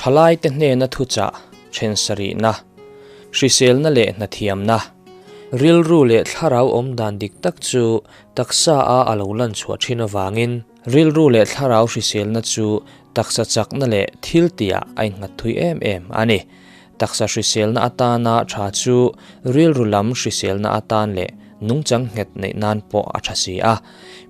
Thalaite hnena thuchah then sarihna, hriselna leh hnathiamna, rilru leh thlarau awm dan dik tak chu taksa a a lo lan chhuah thin avangin rilru leh thlarau hriselna chu taksa chakna leh thil tihah a innghat thui em em a ni. Taksa hriselna atana tha chu rilru lam hriselna atan leh nungchang nghet neih nan pawh a tha si a.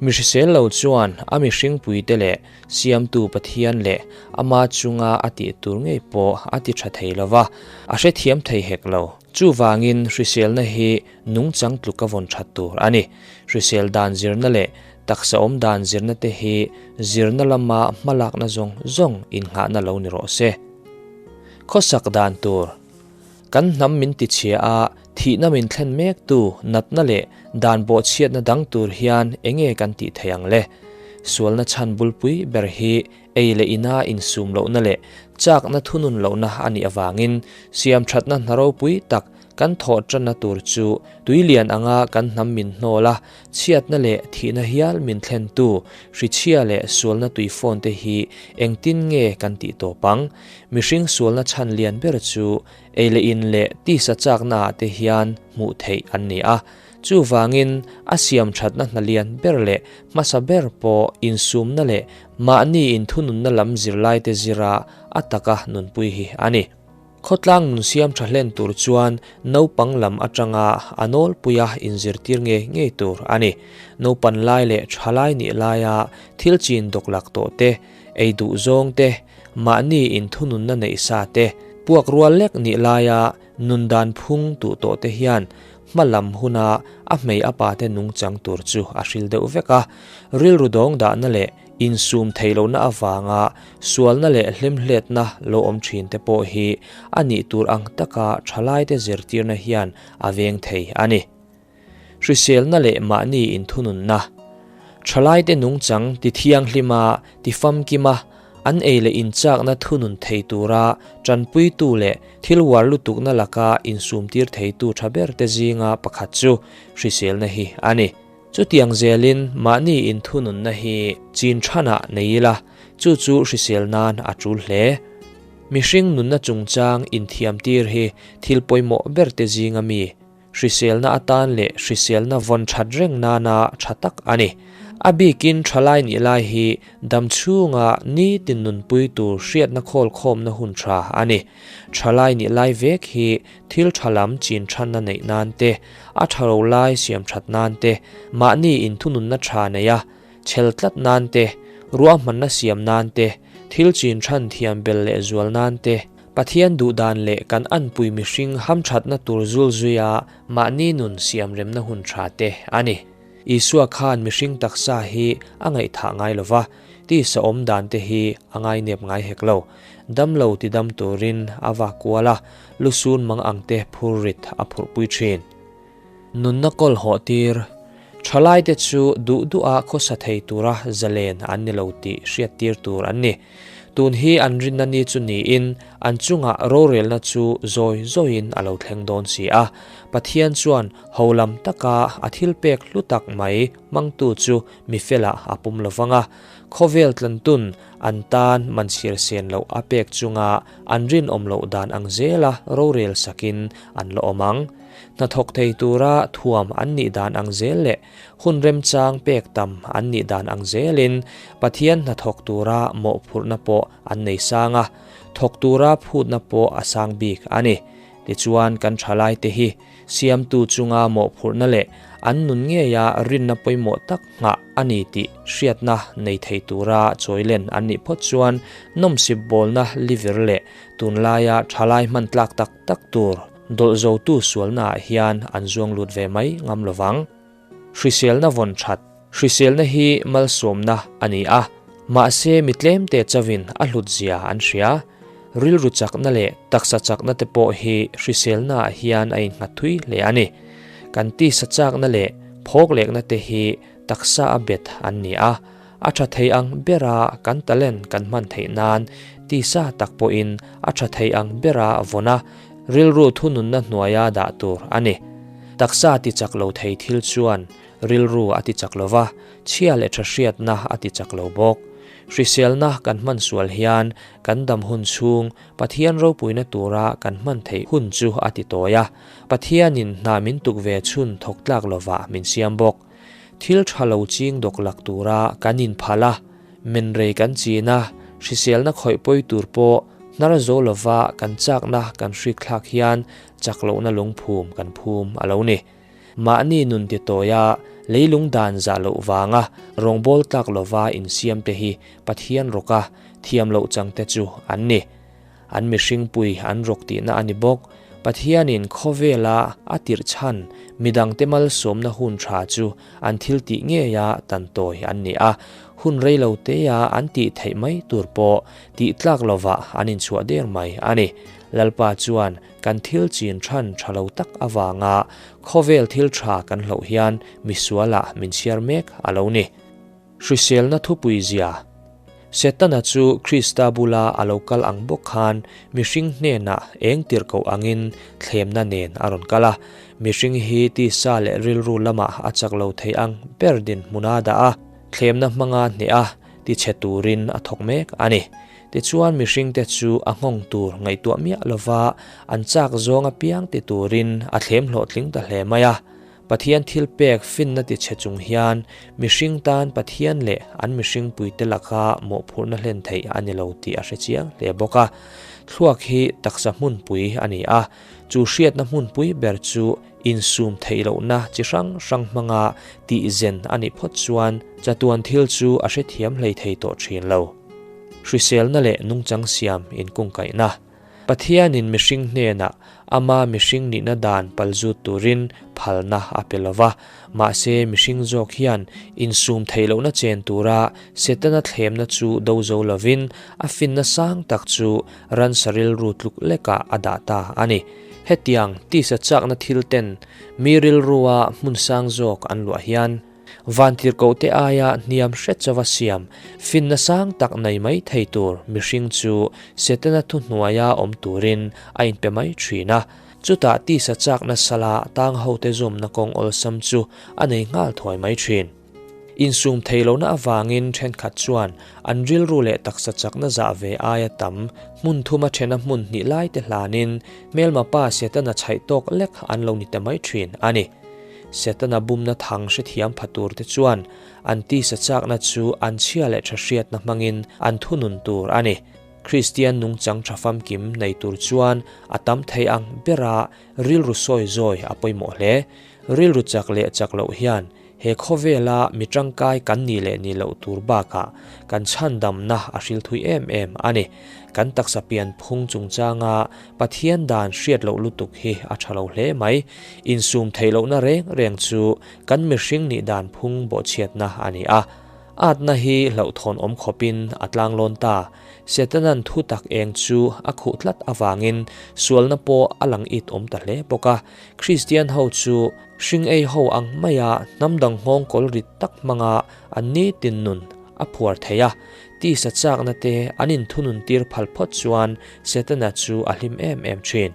Mi hrisel lo chuan a mihringpuite leh Siamtu Pathian leh ama chunga a tih tur ngei pawh a ti tha thei lo va, a hrethiam thei hek lo. Chuvangin hriselna hi nungchang tluka vawn that tur a ni. Hrisel dan zirna leh taksa awm dan zirna te hi zirna lama hmalakna zawng zawng innghahna lo ni rawh se. Khawsak dan tur. Kan hnam min tichhia a, thihna min thlen mektu natna leh dan bawhchhiatna dang tur hian enge kan tih thei ang le? Sualna chhan bulpui ber hi ei leh ina insum lohna leh chakna thunun lohna a nih avangin siamthatna hna ropui tak kan thawh tanna tur chu tuilian anga kan hnam min hnawl a, chhiatna leh thihna hial min thlentu hrichhia leh sualna tuifawn te hi engtin nge kan tih tawp ang? Mihring sualna chhan lian ber chu ei leh in leh tisa chakna ah te hian hmuh theih an ni a. Chuvangin a siam thatna hna lian ber leh hmasa ber pawh insumna leh mahni inthununna lam zirlaite zira a taka nunpui hi a ni. Khawtlang nun siam tha hlen tur chuan naupang lam atanga a nawlpuia inzirtir ngei ngei tur a ni. Naupan lai leh thalai nih laia thil chin dawklak tawh te, ei duh zawng te, mahni inthununna neih sa te, puak rual lek nih laia nun dan phung tuh tawh te hian hma lam huna a hmei a pa te nungchang tur chu a hril deuh vek a. Rilru dawng dahna leh insum theih lohna avanga sualna leh hlimhletna lo awm thin te pawh hi a nih tur ang taka thalaite zirtirna hian a veng thei a ni. Hriselna leh mahni inthununna. Thalaite nungchang ti thianghlima, ti famkima, an ei leh inchakna thunun thei tura tanpuitu leh thil uar lutukna laka insumtir theitu tha berte zinga pakhat chu hriselna hi a ni. Chutiang zelin mahni inthununna hi chin thanah nei ila, chu chu hrisel nan a tul hle. Mihring nunna chungchang inthiamtir hi thil pawimawh berte zinga mi Hriselna atan leh hriselna vawn that reng nana tha tak a ni. A bikin thalai nih lai hi dam chhunga nitin nunpui tur hriatna khawl khawmna hun tha a ni. Thalai nih lai vek hi thil tha lam chin thanna neih nan te, a tha ro lai siam that nan te, mahni inthununna tha neia chhel tlat nan te, ruahmanna siam nan te, thil chin than thiam bel leh zual nan te, Pathian duh dan leh kan anpui mihring hamthatna tur zul zuia mahni nun siamremna hun tha te a ni. Isua khan mihring taksa hi a ngaihthah ngai lo va, tisa awm dan te hi a ngainep ngai hek lo. Damlo ti dam turin a vak kual a, lusun mang ang te phurrit a phurhpui thin. Nunna kawl hawh tir, Thalaite chu duh duha khawsa thei tura zalen an ni lo tih hriattir tur an ni. Tun hi an rinna ni chu niin an chungah rorelna chu zawi zawiin a lo thleng dawn si a. Pathian chuan ho lam taka a thil pek hlu tak mai hmangtu chu mi felah a pum lo vang a. Khawvel tlantun an tan manchhir sen loh a pek chunga an rinawm loh dan ang zela rorel sakin an la awm ang. Hnathawk thei tura thuam an nih dan ang zel leh hun remchang pek tam an nih dan ang zelin Pathian hnathawk tura mawhphurhna pawh an nei sang a, thawk tura phutna pawh a sang bik a ni. Tichuan kan thalaite hi Siamtu chunga mawhphurhna leh an nun ngeia rinna pawimawh tak nghah a ni tih hriatna nei thei tura chawilen an nih phawt chuan nawmsip bawlna livir leh tunlaia thalai hman tlak tak tak tur Dawlh zotu sualnaah hian an zuang lut ve mai ngam lo vang. Hriselna vawn that. Hriselna hi malsawmna a ni a, mahse mi tlemte chauhin a hlut zia an hria. Rilru chakna leh taksa chakna te pawh hi hriselnaah hian a innghat thui hle a ni. Kan tisa chakna leh phawklekna te hi taksa a bet an ni a, a tha thei ang bera kan talent kan hman theih nan tisa tak pawhin a tha thei ang bera vawn a, rilru thununna hnuaia dah tur a ni. Taksa ti chak lo thei thil chuan rilru a ti chak lo va, chhia leh tha hriatna a ti chak lo bawk. Hriselna kan hman sual hian kan dam hun chhung Pathian ropuina tura kan hman theih hun chu a ti tawi a. Pathianin hna min tuk ve chhun thawk tlak lovah min siam bawk. Thil tha lo ching dawk lak tura kan inphal a, menrei kan chin a, hriselna khawih pawi tur pawh hnar zo lova kan chakna kan hrik thlak hian chak lohna lungphum kan phum a lo ni. Mahni nun ti tawia leilung dan zah loh vanga rawngbâwl tlak lova insiam te hi Pathian rawka thiam loh chang te chu an ni. An mihringpui an rawk tihna a ni bawk. Pathianin khawvela a tirh chhan midangte malsawmna hun tha chu an thil tih ngeia tan tawi an ni a, hun rei lo tea an tih theih mai tur pawh tih tlak lovah an inchhuah der mai a ni. Lalpa chuan kan thil chin than tha lo tak avanga khawvel thil tha kan hloh hian misualah min chhiar mek a lo ni. Hriselna thupui zia. Setana chu Krista bula a lo kal ang bawk khan mihring hnenah eng tirhkoh angin thlemna nen a rawn kal a. Mihring hi tisa leh rilru lamah a chak lo thei ang ber dinhmun a dah a, thlemna hmanga hneh a tichhe turin a thawk mek a ni. Tichuan mihringte chu a nghawng tur ngaihtuah miah lova an chak zawng apiang ti turin a thlem hlawhtling ta hle mai a. Pathian thilpek finna tichhe chung hian mihring tan Pathian leh an mihringpuite laka mawhphurhna hlen theih a ni lo tih a hre chiang hle bawk a. Thluak hi taksa hmunpui a ni a, chu hriatna hmunpui ber chu insum theih lohna chi hrang hrang hmanga tihzen a nih phawt chuan chatuan thil chu a hrethiam hlei thei tawh thin lo. Hriselna leh nungchang siam inkungkaihna. Pathianin mihring hnenah ama mihring nihna dan palzut turin phalna a pe lo va, mahse mihring zawk hian insum theih lohna chen tura Setana thlemna chu do zo lovin a finna sang tak chu ransa rilru tluk lekah a dah ta a ni. Hetiang tisa chakna thil ten mi rilrua hmun sang zawk an luah hian, Vantirhkohte aia hniam hre chauva siam, finna sang tak nei mai thei tur mihring chu Setana thuhnuaia awm turin a inpe mai thin a. Chutah tisa chakna sala tang hote zawmna kawng awlsam chu a nei nghal thuai mai thin. Insum thei lohna avangin thenkhat chuan an rilru leh taksa chakna zah ve aia tam hmun thuma thena hmun hnih laite hlanin hmelma pa Setana chhaih tawk lek an lo ni ta mai thin a ni. Setana bumna thang hrethiam pha turte chuan an tisa chakna chu an chhia leh tha hriatna hmangin an thunun tur a ni. Kristian nungchang tha famkim nei tur chuan a tam thei ang bera rilru sawi zawi a pawimawh hle. Rilru chak leh chak loh hian he khawvela mi tangkai kan nih leh nih loh tur bakah kan chhandamna a hril thui em em a ni. Kan taksa pian phung chungchanga Pathian dan hriat loh lutuk hi a tha lo hle mai. Insum theih lohna reng reng chu kan mihring nih dan phung bawhchhiatna a ni a. Atna hi hlauhthawn awm khawpin a tlanglawn ta. Setanan thu tak eng chu a khuh tlat avangin sualna pawh a lang it awm ta hle bawk a. Kristian ho chu hring ei ho ang maia hnam dang nghawng kawl rit tak hmanga an nitin nun a phuar thei a. Tisa chakna te an inthunun tir phal phawt chuan Setana chu a hlim em em thin.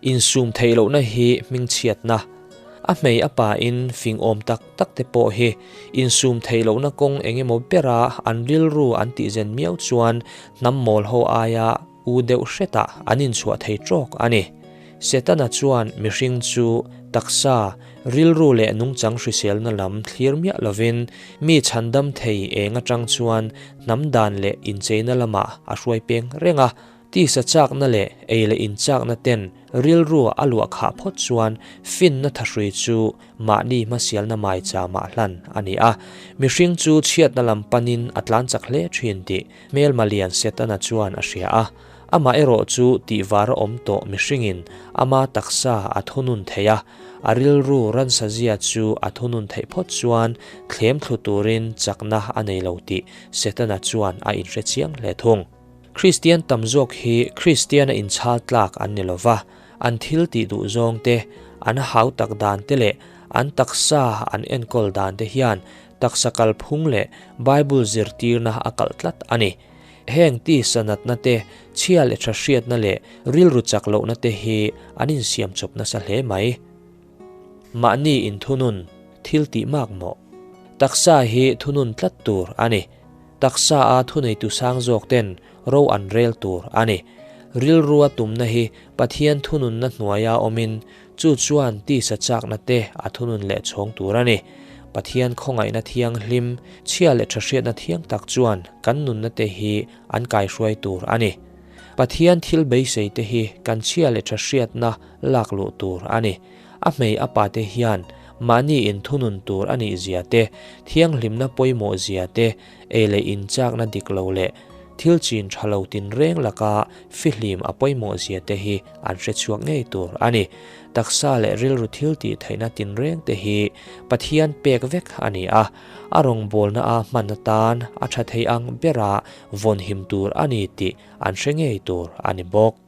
Insum theih lohna hi hmingchhiatna, a hmei a pain fing awm tak tak te pawh hi insum theih lohna kawng eng emaw bera an rilru an tihzen miau chuan hnam mawl ho aia u deuh hretah an inchhuah thei tawk a ni. Setana chuan mihring chu taksa, rilru leh nungchang hriselna lam thlir miah lovin mi chhandam thei eng atang chuan hnam dan leh incheina lamah a hruai peng reng a. Tisa chakna leh ei leh inchakna ten rilru a luah khah phawt chuan finna thahrui chu mahni hmasialna maichama hlan a ni a. Mihring chu chhiatna lam panin a tlan chak hle thin tih hmelma lian Setana chuan a hria a. Amah erawh chu tihvar a awm tawh mihringin ama taksa a thunun thei a, a rilru ransa zia chu a thunun theih phawt chuan thlem thlu turin chakna a nei lo tih Setana chuan a inhre chiang hle thung. Kristian tam zawk hi Kristiana inchhal tlak an ni lo va, an thil tih duh zawng te, an hau tak dan te leh an taksa an enkawl dan te hian taksa kalphung leh Bible zirtirna a kalh tlat a ni. Heng tisa natna te, chhia leh tha hriatna leh rilru chak lohna te hi an insiam chawp nasa hle mai. Mahni inthunun, thil tih mak mawh. Taksa hi thunun tlat tur a ni. Taksa a thuneitu sang zawk ten ro an rel tur a ni. Rilrua tumna hi Pathian thununna hnuaia awmin chu chuan tisa chakna te a thunun leh chhawng tur a ni. Pathian khawngaihna thianghlim, chhia leh tha hriatna thiang tak chuan kan nunna te hi an kaihruai tur a ni. Pathian thil beisei te hi kan chhia leh tha hriatna lak luh tur a ni. A hmei a pa te hian mahni in thunun tur a nih zia te, thianghlimna pawimawh zia te, ei leh in chakna dik lo leh thil chin tha lo tinreng laka fihlim a pawimawh zia te hi an hre chhuak ngei tur a ni. Taksa leh rilru thil tih theihna tinreng te hi Pathian pek vek a ni a, a rawngbawlna a hman atan a tha thei ang bera vawnhim tur a ni tih an hre ngei tur a ni bawk.